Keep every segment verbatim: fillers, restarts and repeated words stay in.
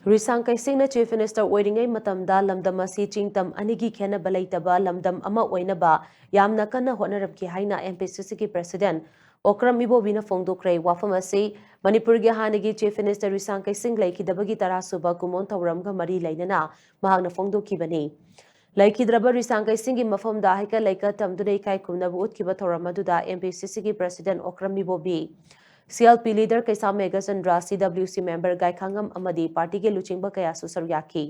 ꯔꯤꯁꯥꯡ ꯀꯩꯁꯤꯡꯅ Chief Minister ꯑꯣꯏꯔꯤꯉꯩ ꯃꯇꯝꯗ ꯂꯝꯗꯝ ꯑꯁꯤ ꯆꯤꯡꯇꯝ ꯑꯅꯤꯒꯤ ꯈꯦꯟꯅꯕ ꯂꯩꯇꯕ ꯂꯝꯗꯝ ꯑꯃ ꯑꯣꯏꯅꯕ ꯌꯥꯝꯅ ꯀꯟꯅ ꯍꯣꯠꯅꯔꯝꯈꯤ ꯍꯥꯏꯅ M P C C ꯒꯤ President ꯑꯣꯀ꯭ꯔꯝ ꯏꯕꯣꯕꯤꯅ ꯐꯣꯡꯗꯣꯛꯈ꯭ꯔꯦ꯫ ꯋꯥꯐꯝ ꯑꯁꯤ ꯃꯅꯤꯄꯨꯔꯒꯤ ꯍꯥꯟꯅꯒꯤ Chief Minister ꯔꯤꯁꯥꯡ ꯀꯩꯁꯤꯡ ꯂꯩꯈꯤꯗꯕꯒꯤ ꯇꯔꯥ ꯁꯨꯕ ꯀꯨꯝꯑꯣꯟ ꯊꯧꯔꯝꯒ ꯃꯔꯤ ꯂꯩꯅꯅ ꯃꯍꯥꯛꯅ ꯐꯣꯡꯗꯣꯛꯈꯤꯕꯅꯤ꯫ ꯂꯩꯈꯤꯗ꯭ꯔꯕ ꯔꯤꯁꯥꯡ ꯀꯩꯁꯤꯡꯒꯤ ꯃꯐꯝꯗ ꯍꯩꯀꯠ ꯂꯩꯀꯠ ꯇꯝꯗꯨꯅ ꯏꯀꯥꯏ ꯈꯨꯝꯅꯕ ꯎꯠꯈꯤꯕ ꯊꯧꯔꯝ ꯑꯗꯨꯗ M P C C ꯒꯤ President ꯑꯣꯀ꯭ꯔꯝ ꯏꯕꯣꯕꯤ, C L P leader ꯀꯩꯁꯥꯝ Meghachandra, C W C member ꯒꯥꯏꯈꯥꯉꯝ ꯑꯃꯗꯤ party ꯒꯤ ꯂꯨꯆꯤꯡꯕ ꯀꯌꯥꯁꯨ ꯁꯔꯨꯛ ꯌꯥꯈꯤ꯫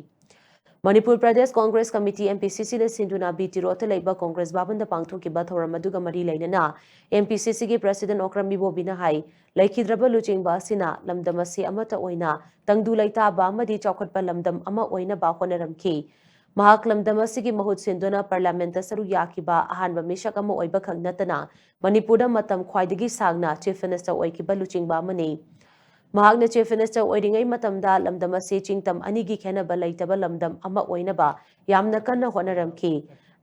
Manipur Pradesh Congress committee, M P C C ꯅ ꯁꯤꯟꯗꯨꯅ B T Road ꯇ ꯂꯩꯕ ꯀꯣꯡꯒ꯭ꯔꯦꯁ ꯚꯕꯟꯗ ꯄꯥꯡꯊꯣꯛꯈꯤꯕ ꯊꯧꯔꯝ ꯑꯗꯨꯒ ꯃꯔꯤ ꯂꯩꯅꯅ M P C C ꯒꯤ President ꯑꯣꯀ꯭ꯔꯝ ꯏꯕꯣꯕꯤꯅ ꯍꯥꯏ, ꯂꯩꯈꯤꯗ꯭ꯔꯕ ꯂꯨꯆꯤꯡꯕ ꯑꯁꯤꯅ ꯂꯝꯗꯝ ꯑꯁꯤ ꯑꯃꯠꯇ ꯑꯣꯏꯅ ꯇꯪꯗꯨ ꯂꯩꯇꯥꯕ ꯑꯃꯗꯤ ꯆꯥꯎꯈꯠꯄ ꯂꯝꯗꯝ ꯑꯃ ꯑꯣꯏꯅꯕ ꯍꯣꯠꯅꯔꯝꯈꯤ꯫ ꯃꯍꯥꯛ ꯂꯝꯗꯝ ꯑꯁꯤꯒꯤ ꯃꯍꯨꯠ ꯁꯤꯟꯗꯨꯅ Parliament ꯇ ꯁꯔꯨꯛ ꯌꯥꯈꯤꯕ ꯑꯍꯥꯟꯕ ꯃꯤꯁꯛ ꯑꯃ ꯑꯣꯏꯕꯈꯛ ꯅꯠꯇꯅ ꯃꯅꯤꯄꯨꯔꯗ ꯃꯇꯝ ꯈ꯭ꯋꯥꯏꯗꯒꯤ ꯁꯥꯡꯅ Chief Minister ꯑꯣꯏꯈꯤꯕ ꯂꯨꯆꯤꯡꯕ ꯑꯃꯅꯤ꯫ ꯃꯍꯥꯛꯅ Chief Minister ꯑꯣꯏꯔꯤꯉꯩ ꯃꯇꯝꯗ ꯂꯝꯗꯝ ꯑꯁꯤ ꯆꯤꯡꯇꯝ ꯑꯅꯤꯒꯤ ꯈꯦꯟꯅꯕ ꯂꯩꯇꯕ ꯂꯝꯗꯝ ꯑꯃ ꯑꯣꯏꯅꯕ ꯌꯥꯝꯅ ꯀꯟꯅ ꯍꯣꯠꯅꯔꯝꯈꯤ꯫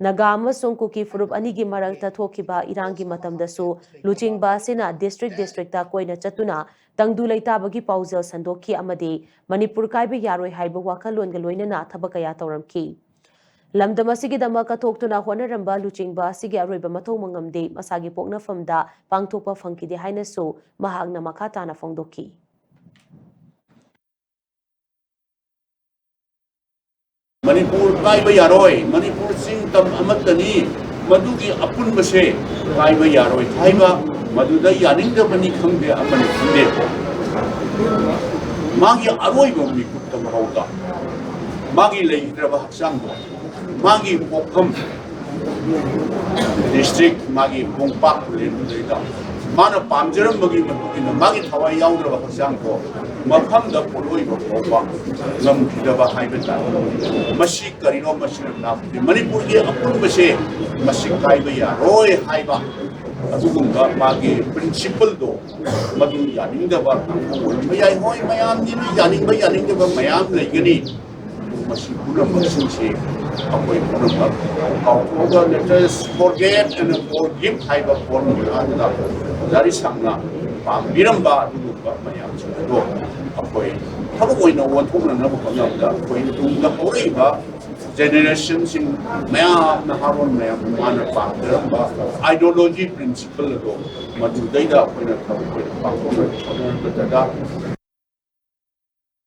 ꯅꯥꯒꯥ ꯑꯃꯁꯨꯡ ꯀꯨꯀꯤ ꯐꯨꯔꯨꯞ ꯑꯅꯤꯒꯤ ꯃꯔꯛꯇ ꯊꯣꯛꯈꯤꯕ ꯏꯔꯥꯡꯒꯤ ꯃꯇꯝꯗꯁꯨ ꯂꯨꯆꯤꯡꯕ ꯑꯁꯤꯅ district district ꯇ ꯀꯣꯏꯅ ꯆꯠꯇꯨꯅ ꯇꯪꯗꯨ ꯂꯩꯇꯥꯕꯒꯤ ꯄꯥꯎꯖꯦꯜ ꯁꯟꯗꯣꯛꯈꯤ ꯑꯃꯗꯤ ꯃꯅꯤꯄꯨꯔ ꯀꯥꯏꯕ ꯌꯥꯔꯣꯏ ꯍꯥꯏꯕ ꯋꯥꯈꯜꯂꯣꯟꯒ ꯂꯣꯏꯅꯅ ꯊꯕꯛ ꯀꯌꯥ ꯇꯧꯔꯝꯈꯤ꯫ ꯂꯝꯗꯝ ꯑꯁꯤꯒꯤꯗꯃꯛ ꯀꯠꯊꯣꯛꯇꯨꯅ ꯍꯣꯠꯅꯔꯝꯕ ꯂꯨꯆꯤꯡꯕ ꯑꯁꯤꯒꯤ ꯑꯔꯣꯏꯕ ꯃꯊꯧ ꯃꯉꯝꯗꯤ ꯃꯁꯥꯒꯤ ꯄꯣꯛꯅꯐꯝꯗ ꯄꯥꯡꯊꯣꯛꯄ ꯐꯪꯈꯤꯗꯦ ꯍꯥꯏꯅꯁꯨ ꯃꯍꯥꯛꯅ ꯃꯈꯥ ꯇꯥꯅ ꯐꯣꯡꯗꯣꯛꯈꯤ꯫ ꯃꯅꯤꯄꯨꯔ ꯀꯥꯏꯕ ꯌꯥꯔꯣꯏ, ꯃꯅꯤꯄꯨꯔ ꯆꯤꯡ ꯇꯝ ꯑꯃꯠꯇꯅꯤ, ꯃꯗꯨꯒꯤ ꯑꯄꯨꯟꯕꯁꯦ ꯀꯥꯏꯕ ꯌꯥꯔꯣꯏ ꯍꯥꯏꯕ, ꯃꯗꯨꯗ ꯌꯥꯅꯤꯡꯗꯕꯅꯤ ꯈꯪꯗꯦ, ꯑꯃꯅꯤ ꯈꯪꯗꯦ, ꯃꯥꯒꯤ ꯑꯔꯣꯏꯕ ꯃꯤꯀꯨꯞꯇ ꯐꯥꯎꯗ ꯃꯥꯒꯤ ꯂꯩꯈꯤꯗ꯭ꯔꯕ ꯍꯛꯆꯥꯡꯗꯣ, ꯃꯥꯒꯤ ꯄꯣꯛꯐꯝ district, ꯃꯥꯒꯤ ꯈꯣꯡꯄꯥꯛ ꯂꯦꯟꯗꯨꯗꯩꯗ ꯃꯥꯅ ꯄꯥꯝꯖꯔꯝꯕꯒꯤ ꯃꯇꯨꯡ ꯏꯟꯅ ꯃꯥꯒꯤ ꯊꯋꯥꯏ ꯌꯥꯎꯗ꯭ꯔꯕ ꯍꯛꯆꯥꯡꯗꯣ ꯃꯐꯝꯗ ꯄꯣꯠꯂꯣꯏꯕ ꯐꯥꯎꯕ ꯉꯝꯈꯤꯗꯕ ꯍꯥꯏꯕ ꯇꯥꯔꯦ꯫ ꯃꯁꯤ ꯀꯔꯤꯅꯣ? ꯃꯁꯤꯅ ꯇꯥꯛꯄꯗꯤ ꯃꯅꯤꯄꯨꯔꯒꯤ ꯑꯄꯨꯟꯕꯁꯦ ꯃꯁꯤ ꯀꯥꯏꯕ ꯌꯥꯔꯣꯏ ꯍꯥꯏꯕ ꯑꯗꯨꯒꯨꯝꯕ ꯃꯥꯒꯤ principle ꯗꯣ ꯃꯗꯨ ꯌꯥꯅꯤꯡꯗꯕ ꯀꯥꯡꯕꯨ ꯑꯣꯏꯔꯝꯕ ꯌꯥꯏ꯫ ꯍꯣꯏ, ꯃꯌꯥꯝꯗꯤ ꯂꯣꯏ ꯌꯥꯅꯤꯡꯕ ꯌꯥꯅꯤꯡꯗꯕ ꯃꯌꯥꯝ ꯂꯩꯒꯅꯤ꯫ ꯃꯁꯤ ꯄꯨꯝꯅꯃꯛꯁꯤꯡꯁꯤ ꯑꯩꯈꯣꯏ ꯄꯨꯝꯅꯃꯛ ꯀꯥꯎꯊꯣꯛꯑꯒ let us forget and forgive ꯍꯥꯏꯕ formula ꯑꯗꯨꯗ ꯂꯥꯏꯔꯤꯛ ꯁꯥꯡꯅ ꯄꯥꯝꯕꯤꯔꯝꯕ ꯑꯗꯨꯒꯨꯝꯕ ꯃꯌꯥꯝꯁꯤꯡ ꯑꯗꯣ ꯑꯩꯈꯣꯏ ꯃꯔꯨ ꯑꯣꯏꯅ ꯑꯣꯟꯊꯣꯛꯅꯅꯕ ꯍꯣꯠꯅꯕꯗ ꯑꯩꯈꯣꯏ ꯇꯨꯡꯗ ꯍꯧꯔꯛꯏꯕ ꯖꯦꯅꯦꯔꯦꯁꯟꯁꯤꯡ ꯃꯌꯥꯝ, ꯅꯍꯥꯔꯣꯜ ꯃꯌꯥꯝ ꯃꯥꯅ ꯄꯥꯝꯖꯔꯝꯕ ideology principle ꯑꯗꯣ ꯃꯗꯨꯗꯩꯗ ꯑꯩꯈꯣꯏꯅ ꯊꯕꯛ ꯑꯣꯏꯅ ꯄꯥꯡꯊꯣꯛꯅꯕ ꯍꯣꯠꯅꯔꯛꯄꯗ